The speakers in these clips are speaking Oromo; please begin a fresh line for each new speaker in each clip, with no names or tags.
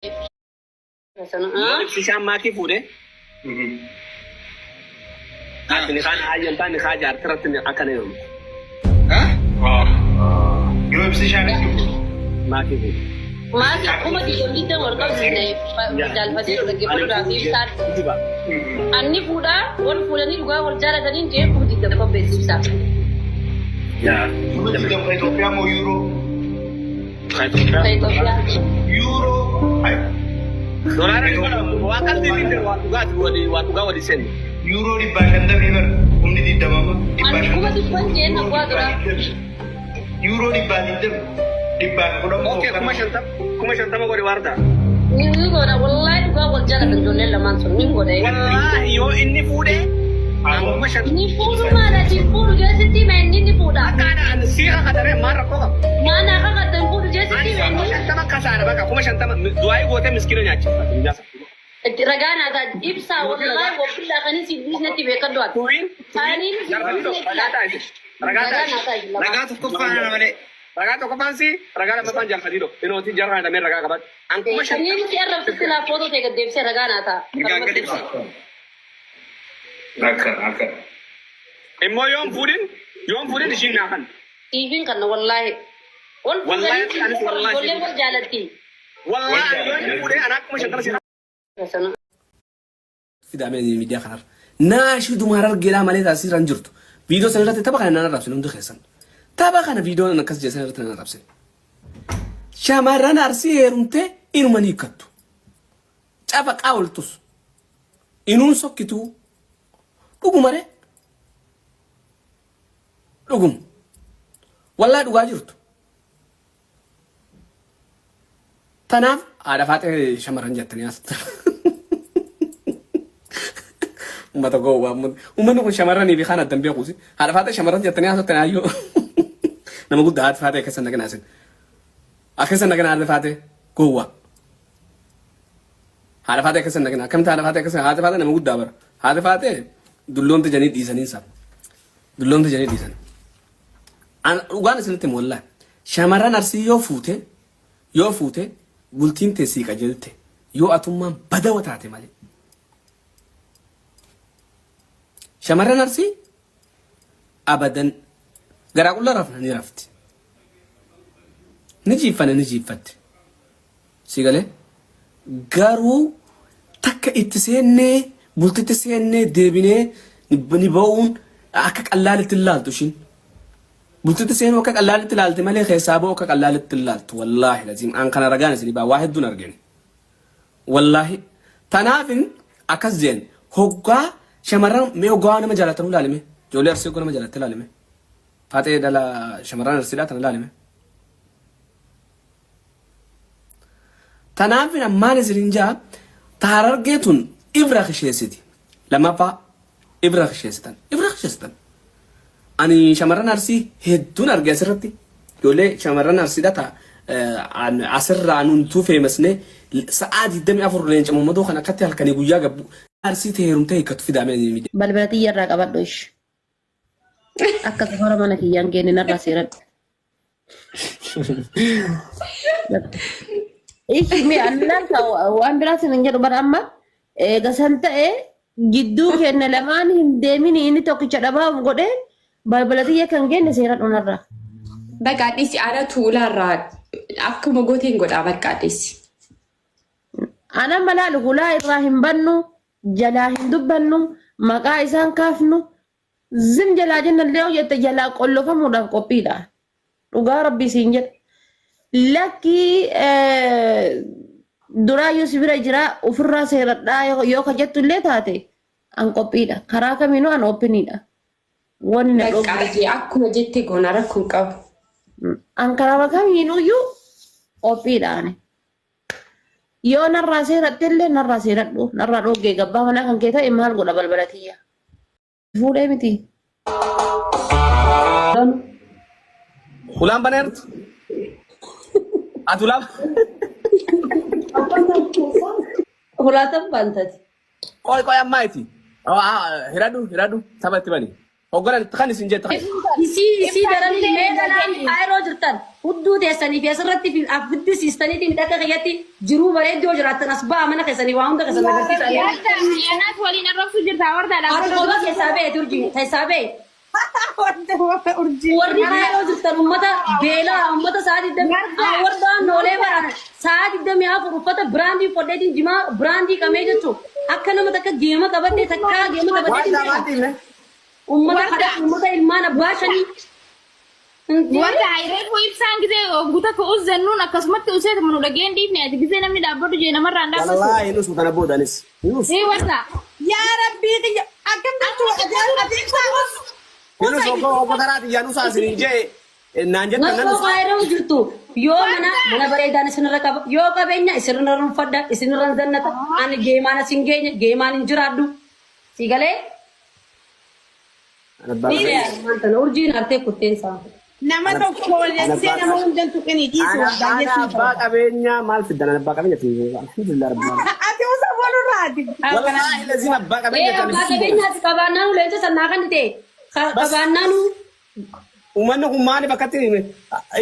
Yoo ibsishaan maakii fuudhe ati ni kaan hayyamtaa ni kaa jaartirratti akkana yoomtu.
Yoo ibsishaan itti fuudhe.
Maakii fuudhe.
Maakii akkuma diigamni wal qabsiisne jaalfatee dhaggeeffachuudhaaf ibsaan.
Kijiba.
Anni fuudhaa wal fuudhanii dhugaa wal jaalatanii jee 20,000 qopheessi ibsaa.
Yaa.
20,000 Itoophiyaa moo yuuroo?
Kan Itoophiyaa.
Itoophiyaa.
Yuuroo.
Dolaara waan qalbii hin jiru waan dhugaati walii waan dhugaa walii seenne.
Yuuroo 150 bara humni digdamama dhibbaa
Ani kuma
shantama.
dhibban jeen abbaa duraa.
Yuuroo 120 110.
Okay, 50,000 50,000 godhi waardaa.
Ni godha wallaahi dhugaa wal jaalatan ijoolleen lamaan sun ni godha.
Wallaahi yoo inni fuudhe 50,000.
Ni fuudhu maalaati fuudhu jeesitti mee inni ni fuudha.
Akkaana ani si'a kadaree maal rakkoo qaba?
Maana akka kattan fuudhu jeesitti mee
Ani
inni.
50,000 kasaara bakka 50,000 du'aayii gootee miskiina nyaachifta. Jaasa.
Itti ragaa naa ta'a ibsaa wallaahi wabbillaa kanin si dhiisnetti beekadhu ati.
Tuwiin
Kanin si
ragaa
dhiisnetti.
ta'a. Ragaa
Ragaa naa
ta'a.
ta'a lamaan.
Ragaa tokkoffaa ana malee.
Ragaa tokkoffaan si ragaa lammaffaan jaalfatiidho. Inootii jarra hidhamee ragaa qabadhu. An 50,000.
Kanin si arrabsitti laa footoo ta'e gad deebisee ragaa naa ta'a.
Mirgaan gadi ibsa.
Akkana akkana.
Immoo yoon fuudhin yoon fuudhin ishiin naa kan.
Siifin kanna wallaahi. Wal
Wallaahi
fuudhanii
anis wallaahi.
ijoolleen wal jaalatti.
Wallaahi yoo inni fuudhee anaa 50,000 si
Fidamee miidiyaa kanarra. Naashiduma harargeedhaa malee taasisirra hin jirtu. Viidiyoo sana irratti tapha kana nan arrabsine hundi keessan. Tapha kana viidiyoon akkas jedhe sana irratti nan arrabsine. Shamarran Arsii heerumtee inuma ni hiikkattu. Cafaqaa ooltus. Inuun sokkituu. Dhuguma ree. Dhuguma. Wallaahi dhugaa jirtu. Tanaaf haadha faaxee shamarran jettanii as. Uummata gowwaa uummanni kun shamarranii fi kaan addan beekuusi. Haadha faaxee shamarran jettanii haasoftan ayyoo. Nama guddaa haati faaxee keessa nagana asin. Akeessa nagana haadha faaxee gowwaa. Haadha faaxee keessa nagana akkamitti haadha faaxee keessa haati faaxee nama guddaa bara. Haati faaxee dulloomte janii dhiisanii isaa. Dulloomte janii dhiisan. Dhugaan isinitti himu wallaahi. Shamarran Arsii yoo fuute yoo fuute bultiin tee sii qajeelte yoo atummaan badawa taate malee. Shamarran Arsii abadan garaa qullaa rafna ni rafti. Ni jiiffana ni jiiffatti. Si galee? Garuu takka itti seennee bultitti seennee deebinee ni ba'uun akka qallaalitti hin laaltu ishiin. Bultitti seenuu akka qallaalitti laalti malee keessaa ba'uu akka qallaalitti hin laaltu. Wallaahi laziim an kana ragaan isinii ba'a waa hedduun argine. Wallaahi tanaafin akkas jeen hoggaa shamarran mee hoggaa nama jaalatanu laalime ijoollee Arsii hoggaa nama jaalatte laalime faaxee dhala shamarran Arsiidhaa tana laalime. Tanaafin ammaan isinin jaa ta Harargee tun ibra kisheessiti. Lammaffaa ibra kisheessitan. Ibra kisheessitan. Ani shamarran Arsii hedduun arge asirratti. Ijoollee shamarran Arsiidha ta asirraa nuntuu feemasne sa'aa 24 leenca mammadoo kan akkatti halkanii guyyaa gabbu Arsii ta'e heerumtee hiikkatu fidaamee miidiyaa.
Balbala xiyya irraa qabadhu ish. Akka safara mana kiyyaan geenne narraa seeradhu. Ishi mi annaan ka waan biraa sin hin jedhu bara amma eega san ta'e gidduu keenya lamaan hin deemin inni tokkicha dhabaaf godhe balbala xiyya kan geenne seeradhu narraa.
Bakka dhisi anatu ulaarraa akkuma gooteen godhaa bakka dhisi.
Ana malaa hulaa irraa hin bannu jalaa hin dubbannu maqaa isaan kaafnu Zim jalaa jenna illee yoo jette jalaa qollofamuudhaaf qophiidha. Dhugaa rabbii siin jedha. Lakkii duraayyuu si bira jira ofirraa seeradhaa yoo ka jettu illee taate an qophiidha. Karaa kamiinuu an oopiniidha. Wanni na
Bakka
dhoowwu.
ayyee akkuma jette goona rakkoon qabu.
An karaa kamiinuyyuu qophiidha ani. Yoo narraa seeratte illee narraa seeradhu. Narraa dhoggee gabbaa manaa kan kee ta'e maal godha balbala tiyya. Fuudhee miti.
Hulaan baneertu. Ati hulaan.
Hulaatan baantati.
Qoy qoy ammaa iti. Hiradhu hiradhu tapha itti bani. Hogganan itti kan isin jette kan.
Isii isii daranii mee dhalaan kaayiroo jirtan hudduu teessanii fi asirratti fi fiddisiistaniitiin dhaqqa kiyyatti jiruu bareedduu jiraattan as ba'a mana keessanii waa hunda keessan agarsiisaa.
Anaas waliin arrabsu jirta wardaadha.
Ati kophaa keessaa ba'e turji keessaa ba'e.
Urjii.
Warri kaayiroo jirtan ummata beelaa ummata sa'a 20 wardaan noolee baraan sa'a 24 uffata biraandii uffadheetiin jimaa biraandii qabee jechuun akka nama takka geema qabadhee takkaa geema
Waan
qabadheetiin
daamaa dhiibne.
ummata kadha ummata ilmaan abbaa shanii.
Warda reefu ibsaan gisee guuta ka'us jennuun akkasumatti useetuma nu dhageen dhiifne ati gisee namni dhaabbatu jee namarraan dhaabbatu.
Wallaahi hin usu kana boodanis. Hin usu.
Ee warda.
Yaa Rabbii kiyya akkam jechuudha ati ibsaa us.
Hin usu obbo obbo Taraa xiyyaan usaa isin jee naan jettan nan
Osoo
usa.
kaayiroo jirtu yoo mana mana bareedaan isinirra qaba yoo qabeenya isinirra uffadha isinirra zannata ani geemaan as hin geenye geemaan hin jiraadhu si galee.
Ana
Urjiin artee kutteensaa.
Nama tokko waliin nama hundan tuqanii dhiisu
Ana
waldaan
ana
jechuun
abbaa qabeenyaa maal fiddan ana abbaa qabeenya fi alhamdulillah rabbil alamin.
Ati usa walirraati.
Wallaahi lazima abbaa
Ee
qabeenya kan
abbaa qabeenyaati qabaannaanu leenca sannaa kan ta'e qabaannaanu
Uummanni kun maaliif akkatti hime?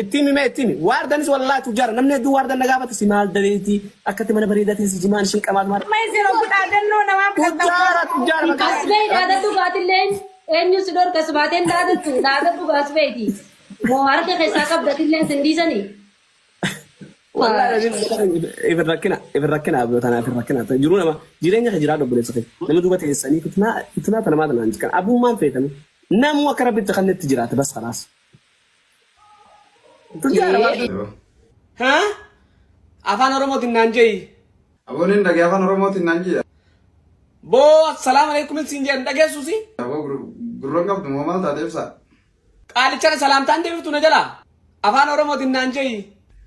Itti hime itti hime. Waardanis wallaahi tujjaara namni hedduu waardan na gaafate si maal dabeeti akkatti mana bareedaa si jimaan ishiin qamaatu maal.
Amma isin obbo dhaadannoo namaa fudhatan.
Tujjaara tujjaara maqaa.
as ba'e dhaadatu baatilleen eenyu si dhorka si baateen dhaadatu dhaadatu as ba'eeti. Moo harka keessaa qabdatilleen sin dhiisanii.
Wallaahi lazima ifin rakkina ifin rakkina abdoo tanaaf ifin rakkina jiruu nama jireenya kee jiraadhu obboleessa kee nama duuba teessanii fitnaa fitnaa tana maal tanaan kan abummaan feetanu namuu akka rabbitti kan itti jiraate bas khalaas. Tujjaara maal. Haa? Afaan Oromootiin naan je'i.
Aboon hin dhagee afaan Oromootiin naan jedha.
Boo assalaamu alaikum siin jedhan dhageessuusi.
Aboo gurra qabdu moo maal taate ibsa?
Qaalichana salaamtaan deebiftu na jala. Afaan Oromootiin naan je'i.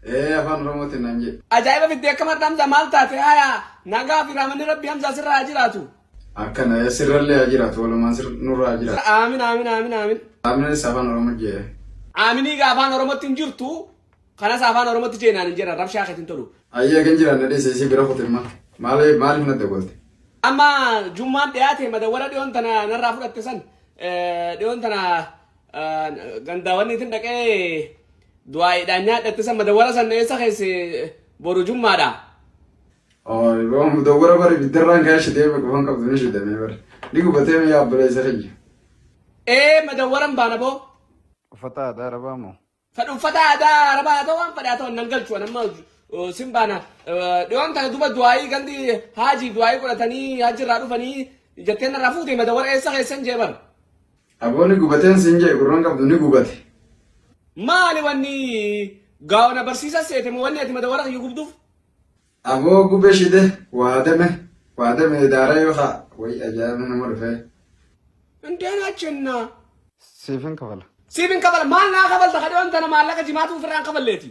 Ee afaan Oromootiin naan jedhe.
Ajaa'iba fiddee akka mardhamsa maal taate haya nagaa fi raamanni rabbi hamzaa sirraa haa jiraatu.
Akkana sirrallee haa jiraatu walumaan nurraa haa jiraatu.
Aamin aamin aamin aamin.
Aaminis afaan Oromoo jee.
Aaminii gaa afaan Oromootti hin jirtu kanas afaan Oromootti jeenaan hin jedhan rabshaa keetiin tolu.
Ayyee kan jiraan dhadhee isii bira kutimma. Maaliif maaliif na dabalte?
Amma jummaan dhiyaate madawwara dhiyoon tana narraa fudhatte san dhiyoon tana gandaawwanniitiin dhaqee du'aayiidhaan nyaadhatte san madawwara san eessa keesse boru jummaadha.
Mudawwara bari biddarraan ka'ee shitee qofan qabdu ni shidamee bari. Ni gubatee mi'a obboleessa kiyya.
Ee madawwaran baana boo.
Uffata aadaa arabaa moo?
Fedhu uffata aadaa arabaa haa ta'u waan fedhe haa ta'u nan galchu amma sin baana dhiyoon tana duba du'aayii gandi haajii du'aayii godhatanii hajjirraa dhufanii jettee narraa fuute madawwara eessa keessan jee bar.
Aboonni gubateen siin jee gurraan qabdu ni gubate.
Maali wanni gaawona barsiisa seete moo wanni ati madawwara kiyya gubduuf?
Aboo gube shide waadame waadame daara yoo haa wayi ajaa'iba nama dhufee.
Indeenachinna.
Siifin kafala.
Siifin kafala maal naa kafalta ka dhiyoon tana maallaqa jimaatu ofirraan kafalleeti.